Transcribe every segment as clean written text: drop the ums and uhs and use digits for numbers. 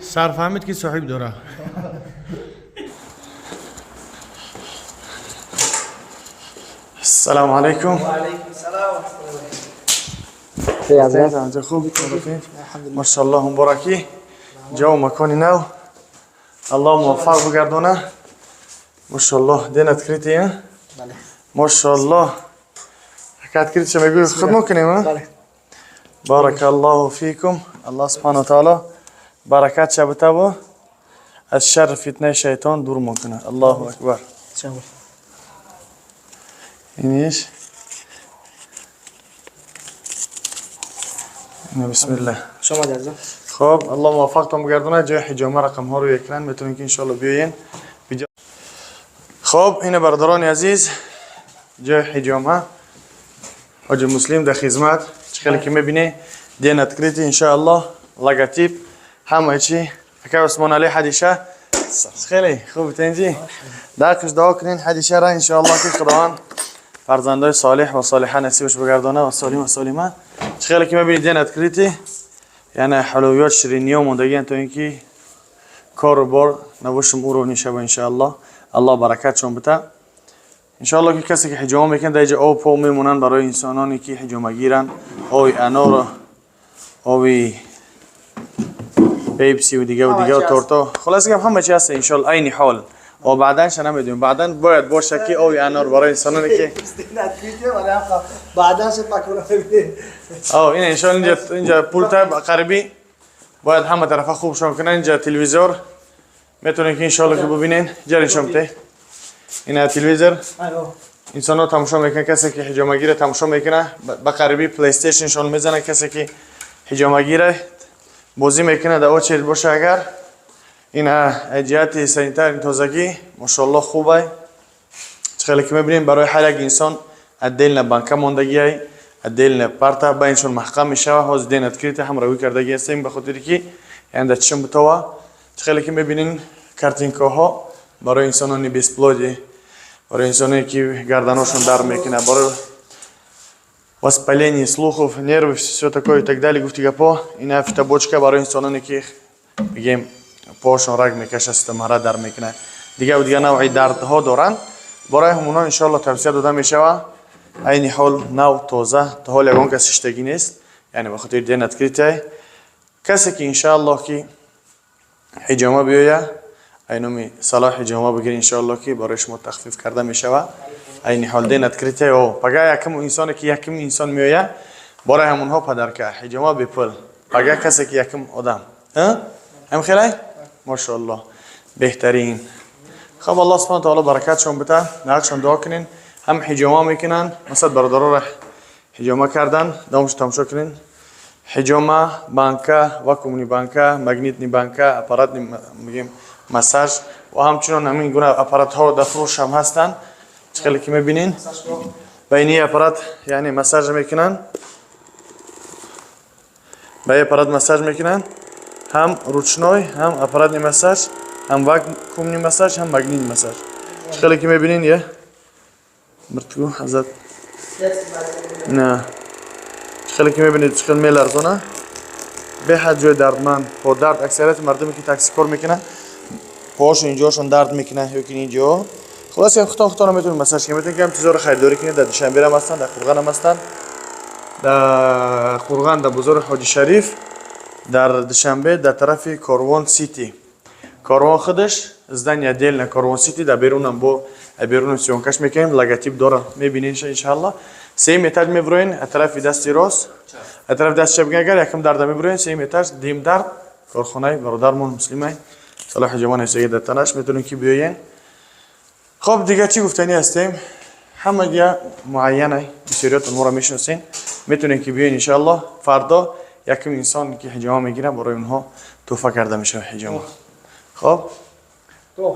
سر فهمید که صاحب داره. السلام علیکم. وعلیکم السلام و رحمة الله. خوب؟ ماشاءالله، مبارکی. جا و مکان نو، الله موفق بگردانه. ماشاءالله، день открытия. بله. ماشاءالله، открытие چه میگوی خدمت کنیم ها؟ بله. بارک الله فیکم. الله سبحانه و تعالی برکت شبته و از شر فتنه شیطان دور میکنه. الله اکبر. شامل. اینیش اینه. بسم الله. شما درزا. خب، الله موفقتون بگردونه. جای حجامه، رقم ها رو اکران، میتونین که انشالله بیاین. خب، اینه برادران عزیز، جای حجامه، حاج مسلم در خدمت. چه خیلی که میبینی، день открытия، انشاءالله، логотип، همه چی. اکا عثمان علی حدیشه، خیلی خوب تنجی داکش دعا کنین حدیشه را، انشاءالله که خداوند فرزندای صالح و صالحه نصیبش بگردانه و سالم و سالمه. چه خیلی که میبینی، день открытия، یعنی حلویات، شیرینی و موندگی تا اینکه کار و بار نباشم او رو نشوه. انشاءالله الله برکتشون بده. انشاءالله که کسی که حجامه میکنه، در اینجا آب پا میمونن برای انسانانی که حجامه گیرن، آب انار، آب پیپسی و دیگه و دیگه و همه چی. تورتا. خلاص که همه چی هست انشاءالله. عین حال و بعدنش نمیدونیم، بعدا باید باشه که آب انار برای انسانانی که بعدا شد مکرونه ببینید. آه، این انشاءالله اینجا پولت قریبی باید همه طرفه خوب شون کنن. اینجا تلویزیون میتونین که انشاءالله که ببینین. جری شمته، این تلویزیون انسان ها تماشا میکنن. کسی که حجامه گیره تماشا میکنه. به قریبی پلی استیشن شون میزنه، کسی که حجامه گیره بازی میکنه در очередь باشه. اگر این جهت sanitary، تازگی، ماشاءالله خوبه. خیلی که میبینیم، برای هر یک انسان отдельно банка мондагӣ، отдельно парта байншон маҳкам мешава. Ҳозир день открытия ҳам равӣ кардагӣ ҳастем, ба хотире ки яъне дар чишм бутова. Хеле ки мебинин, картинкаҳо барои инсонони бесплодие, барои инсоне ки гарданошон дард мекунад, барои воспаление слухов, нервы, все такое и так далее. Гуфти гапо, ина фитобочка барои инсононе ки бигем пошон раг мекаша, стомара дард мекунад, дигар дигар навъи дардҳо доранд, барои ҳамонҳо иншоалло тавсия дода мешавад. Айни ҳол нав, тоза, то ҳол ягон кас шиштагӣ нест, яъне ба хотири день открытия. Касе ки иншааллоҳ ки ҳиҷома биёя, айноми Салоҳ ҳиҷома бигир, иншоаллоҳ ки барои шумо тахфиф карда мешавад. Айни ҳол день открытия. О пага якум инсоне ки якум инсон меоя, барои ҳамонҳо подарка, ҳиҷома бепул. Пага касе ки якум одам ҳам хелай, мошоаллоҳ, беҳтарин. خب، الله سبحانه وتعالی برکتشون بده. نقشون دعا کنین. هم حجامه میکنن، مثلا برادرها را حجامه کردن، دوامش تماشا کنین. حجامه، банка، вакуумный банка، магнитный банка، аппарат میگیم массаж و همچنان همین گونه аппарат ها در فروش هم هستن. خیلی که میبینین، با اینی аппарат یعنی массаж میکنن، با این аппарат массаж میکنن، هم ручной، هم аппаратный массаж، هم вакуумный массаж، هم магнитный массаж. خیلی که میبینین، یه مرتگو حضرت نه، خیلی که میبینید، خیلی میلرزونه، به حد جای دردمند، با درد. اکثریت مردمی که تاکسی کار میکنن، پاهاشون اینجاشون درد میکنه یا که اینجا. خلاص که خودتون خودتون میتونید مساج کنید، میتونید که هم چیزا رو خریداری کنید. در دوشنبه هم هستن، در قرغان هم هستن، در قرغان در بازار حاجی شریف، در دوشنبه در طرف کاروان سیتی، کاروان خودش здание отдельно کاروان سیتی، در بیرونم با بیرون съёмка ш мекунем. Логотип дора، мебинед иншалло. Сеюм этаж меброен аз тарафи дасти рост, аз тарафи дасти чап агар якум дарда меброен, сеюм этаж, дуюм дард, корхонаи бародармон Муслимай Салоҳи ҷавон ҳисоги дар танаш, метавонем ки биёен. Хоб, дига чӣ гуфтанӣ ҳастем? Ҳама дия муайянай, бисёриётон моро мешиносен. Метавонем ки биёен иншаалло. Фардо якум инсон ки ҳиҷома мегирад, барои онҳо тӯҳфа карда мешавад ҳиҷома. Хоб،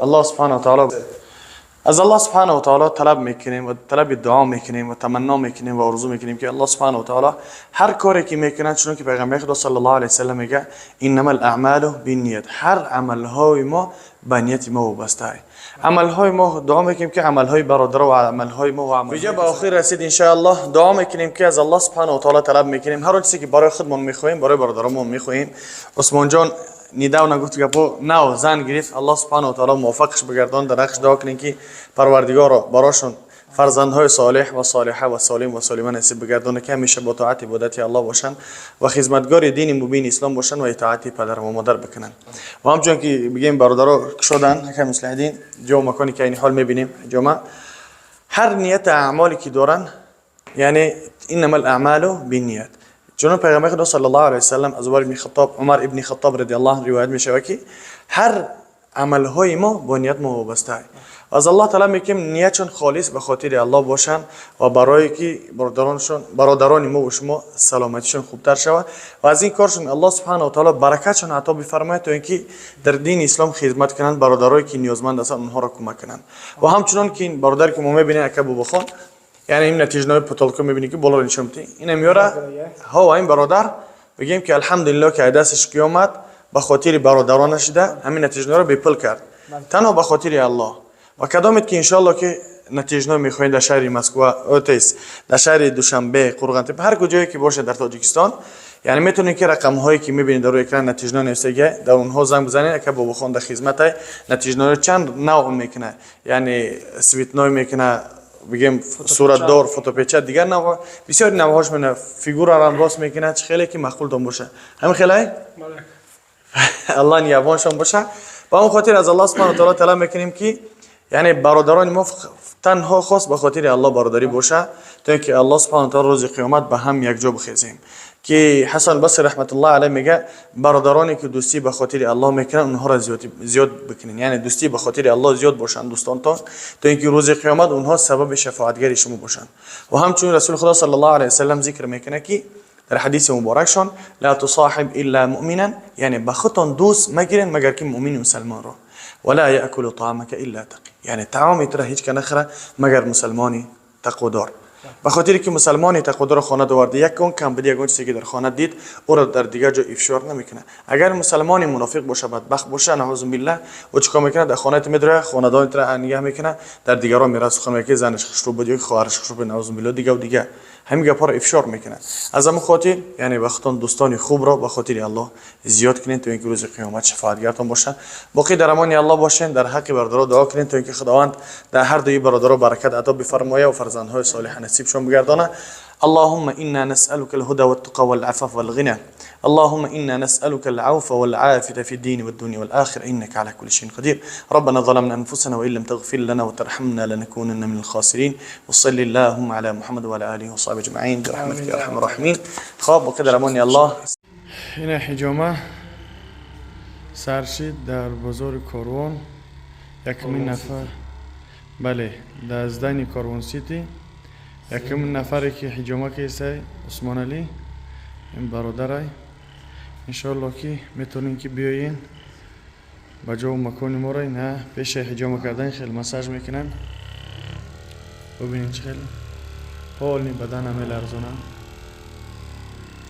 الله سبحانه وتعالی، از الله سبحانه و تعالی طلب میکنیم و طلب دعا میکنیم و تمنا میکنیم و آرزو میکنیم که الله سبحانه و تعالی هر کاری که میکنن، چون که پیغمبر خدا صلی الله علیه وسلم میگه انما الاعمال بالنیت، هر عملهای ما به نیت ما وابسته است. عملهای ما، دعا میکنیم که عملهای برادر و عملهای ما و عمل به آخر رسید. ان شاء الله دعا میکنیم که از الله سبحانه و تعالی طلب میکنیم، هر چیزی که برای خودمون میخواهیم، برای برادرمون میخواهیم. عثمان جان. Недавно гуфт гапо, нав зан гирифт. Аллоҳ субҳанаҳу ва таъоло муваффақш бигардон. Дар ҳаққш дуо кунем, ки Парвардигоро барошон фарзандҳои солеҳ ва солиҳа ва солим ва солима насиб бигардонад, ки ҳамеша бо тоат ибодати Аллоҳ бошанд ва хизматгори дини мубини ислом бошанд ва итоати падар ва модар бикунанд. Ва ҳамчунон ки бигем, бародаро кушодан, ҳакам Муслиҳиддин, ҷо маконе ки айни ҳол мебинем, ҷома ҳар ният аъмоле ки доранд, яъне إنما الأعمال بالنيات. چون پیغمبر خدا صلی الله علیه وسلم از عمر ابن خطاب، عمر ابن خطاب رضی الله عنه روایت میشه که هر عملهای ما با نیت ما وابسته است. از الله تعالی میگیم نیتشون خالص به خاطر الله باشن و برای که برادرانشون، برادران ما و شما سلامتیشون خوبتر شود و از این کارشون الله سبحانه و تعالی برکتشون عطا بفرماید، تا اینکه در دین اسلام خدمت کنند، برادرایی که نیازمند هستند اونها را کمک کنند. و همچنان که این برادر که ما میبینیم، اکا باباخان، یعنی این натяжной потолка میبینی که بالا رو نشون میدی، اینم میاره ها. این برادر بگیم که الحمدلله که دستش کی اومد، به خاطر برادرانش شده همین натяжной رو بیپل کرد، تنها به خاطر الله. و کدامت که انشالله که натяжной میخواین در شهر مسکو، اوتیس، در شهر دوشنبه، قرغانتپه، هر کجایی که باشه در تاجیکستان، یعنی میتونید که رقم هایی که میبینید در روی اکران натяжной نوشته، در اونها زنگ بزنید که بابا خان در خدمت. натяжной چند نوع میکنه، یعنی цветной میکنه، بگیم صورتدار، фотопечать، دیگر نوع، بسیار نوعهاش میکنه، فیگور هم راست میکنه. چه خیلی که مقبولتون باشه، همین خیلی الله نگهبانشان باشه. با اون خاطر از الله سبحانه و تعالی طلب میکنیم که یعنی برادران ما تنها خاص به خاطر الله برادری باشه، تا اینکه الله سبحانه و تعالی روز قیامت به هم یک جا بخیزیم. که حسن بصری رحمت الله علیه میگه برادرانی که دوستی به خاطر الله میکنن، اونها را زیاد زیاد بکنین، یعنی دوستی به خاطر الله زیاد باشن دوستانتان، تا اینکه روز قیامت اونها سبب شفاعتگری شما باشن. و همچنین رسول خدا صلی الله علیه وسلم ذکر میکنه که در حدیث مبارکشان لا تصاحب إلا مؤمنا، یعنی به خودتان دوست مگیرین مگر که مؤمن مسلمان را، ولا يأكل طعامك إلا تقي، یعنی طعام تو را هیچ که نخوره مگر مسلمانی تقوادار. به خاطر که مسلمانی تقوادار خانه دوارده، یک کن کم بدی، یک چیزی که در خانه دید، او را در دیگر جا افشار نمیکنه. اگر مسلمانی منافق باشه، بدبخت باشه، نعوذ بالله، او چیکار میکنه؟ در خانه میدره، خاندان تر نگاه میکنه، در دیگران میره سخن میگه، زنش خوشرو بود یا خواهرش خوشرو بود، نعوذ بالله، دیگه و دیگه همین گپا را افشار میکنه. از همون خاطر یعنی وقتان دوستان خوب را به خاطر الله زیاد کنین، تا اینکه روز قیامت شفاعتگرتان باشه. باقی در امان الله باشین. در حق برادرها دعا کنین، تا اینکه خداوند در هر دوی برادرها برکت عطا بفرمایه و فرزندهای صالح نصیبشون بگردانه. اللهم إنا نسألك الهدى والتقى والعفاف والغنى. اللهم إنا نسألك العفو والعافية في الدين والدنيا والآخرة، إنك على كل شيء قدير. ربنا ظلمنا أنفسنا وإن لم تغفر لنا وترحمنا لنكونن من الخاسرين. وصل اللهم على محمد وعلى آله وصحبه أجمعين برحمتك يا أرحم الراحمين. خب، وكده امان الله. ина ҳиҷома сар шид дар бозори Корвон, якумин нафар, бале, дар здани Корвон Сити якумин нафаре ки ҳиҷома кесай, Усмоналӣ, ин бародарай. Иншоалло ки метавонем ки биёен ба ҷову макони моро. Ина пеши ҳиҷома кардан хеле массаж мекунанд. Бубинед, чӣ хеле полный бадана меларзонанд.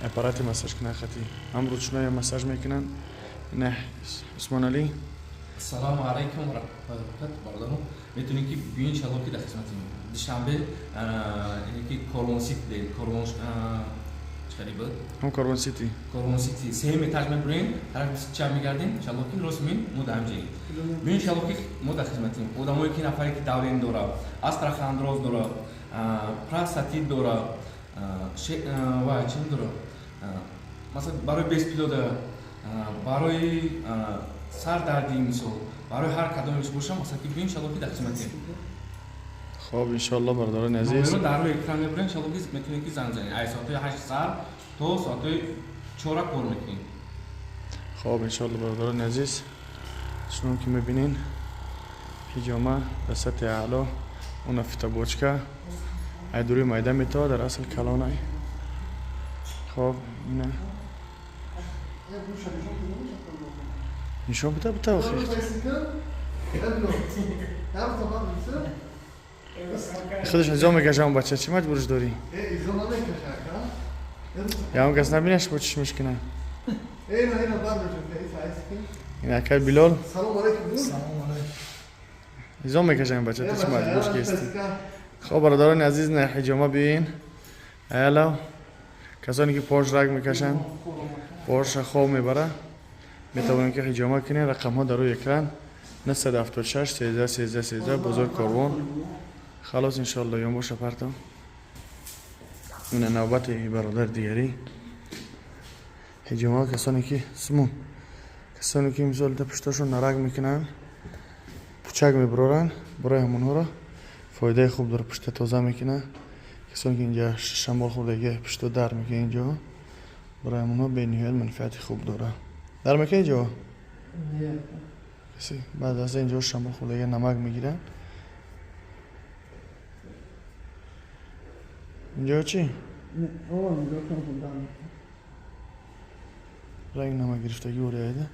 Аппарати массаж кунанд, хати ҳам ручной массаж мекунанд. Ина Усмоналӣ. Ассалому алайкум ва раҳматуллоҳи ва баракатуҳ. Бародарон, метавонем ки биён, иншалло ки дар хизматем. Душанбе, яъне ки Корвон Сити, Корвон чӣ хеле буд? Ҳам Корвон Сити. Корвон Сити сеюм этаж мебурем, тарафи 24 мегардем, иншалло ки рост мин мо дар ҳамҷоем. Биён, иншалло ки мо дар хизматем. Одамое ки, нафаре ки давление дора, остеохондроз дора, простатит дора, ва чӣ дора, масалан, барои бесплодия, барои сардарди, мисол, барои ҳар кадомеш боша, масалан, ки биён, иншалло ки дар хизматем. Хоб, иншоалло, бародарони азиз. Номеро дар рӯи экран мебурем, иншалло ки метавонед ки занг занед. Ай соатҳои 8 сар то соатҳои 4 кор мекунем. Хоб, иншоалло, бародарони азиз, чунон ки мебинен, ҳиҷома дар сатҳи аъло. Уна фитобочка ай дуруи майда метава, дар асл калонай. Хоб, ина нишон бида, бита. Худаш изо мекашам. Бача, чӣ маҷбурш дорӣ? Ягон кас набинаш, бо чишмиш кина. Ин акай Билол изо мекашам. Бача, ту чӣ маҷбурш кестӣ? Хоб, бародарони азиз, на ҳиҷома биёин. Аялав, касоне ки пош раг мекашанд, поша хоб мебара. метавонед ки ҳиҷома кунед. Рақамҳо дар рӯи экран 976 13 13 13 бозор Корвон. Халос, иншоалло, ён боша парто. Ина навбати бародар дигарӣ ҳиҷома. Касоне ки смун, касоне ки мисол да пушташон нарак мекунанд, пучак мебароранд, барои ҳамонҳоро фоидаи хуб дора, пушта тоза мекунад. Касоне ки инҷа шамол хӯрдаги, пушто дар мекунад инҷо, барои ҳамонҳо бениҳоят манфиати хуб дора. Дар мекунад инҷо каси, баъд аз инҷо шамол хӯрдаги намак мегиранд. Инҷо чӣ ранг намак гирифтагӣ ориайда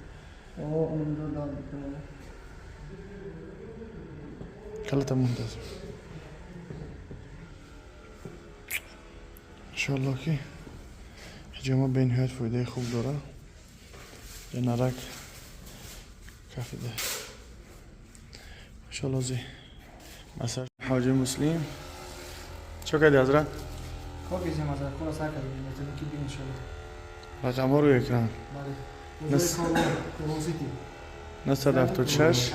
калата мунтаз. Иншоалло ки ҳиҷома бениҳоят фоидаи хуб дора. Я нарак кафида. Иншоалло зи масаж ҳоҷи Муслим чо кардӣ, ҳазрат? Кор кардем, ҳазрат, кора сар кардем, метавонем ки бинед иншоалло. Рақамҳо рӯи экран. Бале. Бозори Корвон, Корвон Сити. 976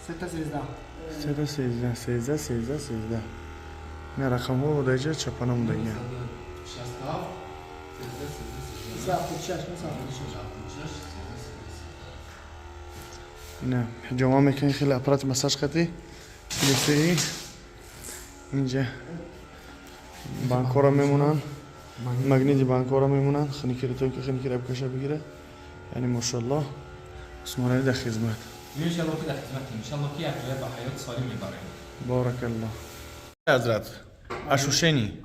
3 13. 313 13 13 13. Ина рақамҳо даҷа чапана мондагия. 67 13 76 976. Ина ҳиҷома мекунӣ, хеле аппарати массаж қатӣ гирифтаи. Инҷа банкҳоро мемонанд, магнити банкҳоро мемонанд, хиникиро то ки хиникиро бикаша бигира. Яъне мошалло, Усмонали дар хизмат. Иншалло ки дар хизматем, иншалло ки якҷоя ба ҳаёт солим мебарем. Баракалло, ҳазрат. Ашушени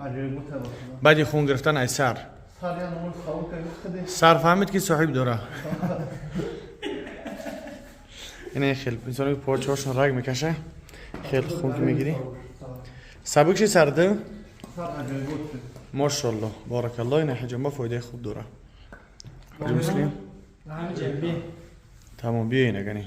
баъди хун гирифтан ай сар сар фаҳмид ки соҳиб дора. Ина хел инсоне ки почаҳошон раг мекаша, хел хун ки мегирӣ, сабук ши сарду. Мошалло, баракалло. Ина ҳиҷома фоидаи хуб дора. Ҳоҷи Муслим, тамом, биё инагани.